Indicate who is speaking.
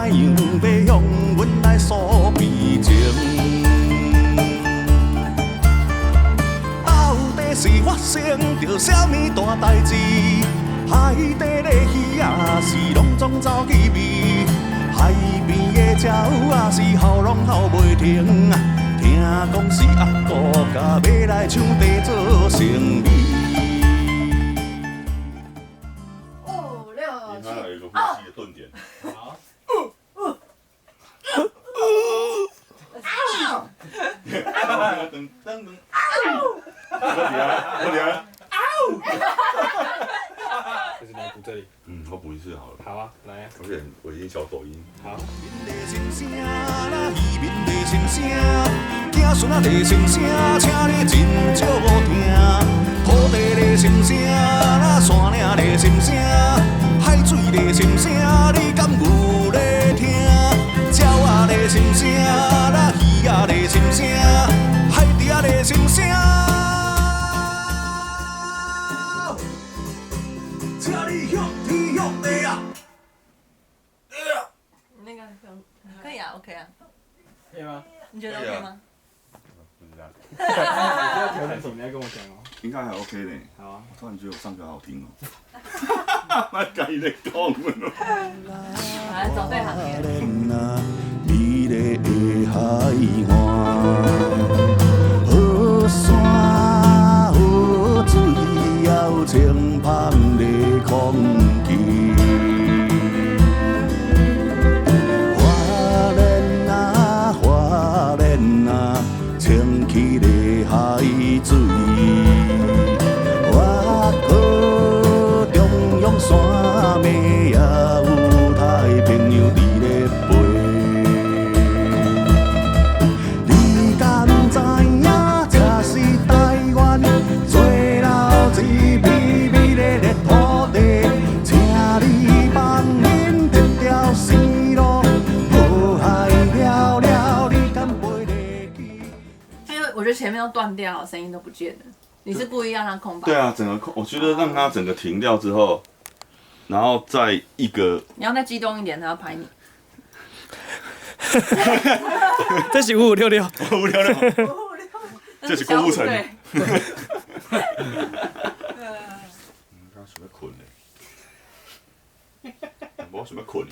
Speaker 1: 洋，欲向阮來訴悲情。到底是發生著啥物大代誌？海底的魚仔是攏總走去味，海邊的鳥仔是吼攏吼袂停。聽講是阿姑共欲來搶地做生意。
Speaker 2: 五六
Speaker 3: 你
Speaker 2: 七
Speaker 3: 看有一個呼吸的頓點。
Speaker 4: 好。
Speaker 3: 噔噔噔。我底下，我底下。
Speaker 4: 就是你補這裡。
Speaker 3: 嗯，我補一次好了。
Speaker 4: 好啊，來啊。
Speaker 3: 而且我已經小抖音。
Speaker 4: 好。
Speaker 1: 子孫仔的心聲，請你真少聽。土地的心聲，山嶺的心聲，海水的心聲，你敢有咧聽？鳥仔的心聲，魚仔的心聲，海豬仔的心聲，請你向天向地啊！
Speaker 2: 那個可以啊，OK 啊。
Speaker 4: 可以嗎？
Speaker 2: 你覺得 OK 嗎？
Speaker 3: 不知道。
Speaker 4: 你要調整什麼？你要跟我講哦。
Speaker 3: 應該還 OK 呢。
Speaker 4: 好啊。
Speaker 3: 我突然覺得我唱歌好好聽哦。莫共伊咧講。
Speaker 2: 來，走對行業。
Speaker 1: 美麗的海岸，好山好水，也有清芳的空氣。花蓮啊，花蓮啊，清氣的海水。我靠中央山脈，也有太平洋佇咧飛。你敢知影，這是台灣最老一片美麗的土地，請你放任這條生路，無害了了，你敢飛得起？
Speaker 2: 因為我覺得前面都斷掉了，聲音都不見了。你是故意讓它空白？
Speaker 3: 對啊，整個空，我覺得讓它整個停掉之後，然後再一個。
Speaker 2: 你要再激動一點，他要拍你。
Speaker 5: 這是五五六六，
Speaker 3: 五五六六，這是郭富城。
Speaker 2: 對。
Speaker 3: 嗯，剛想欲睏咧，無想欲睏去。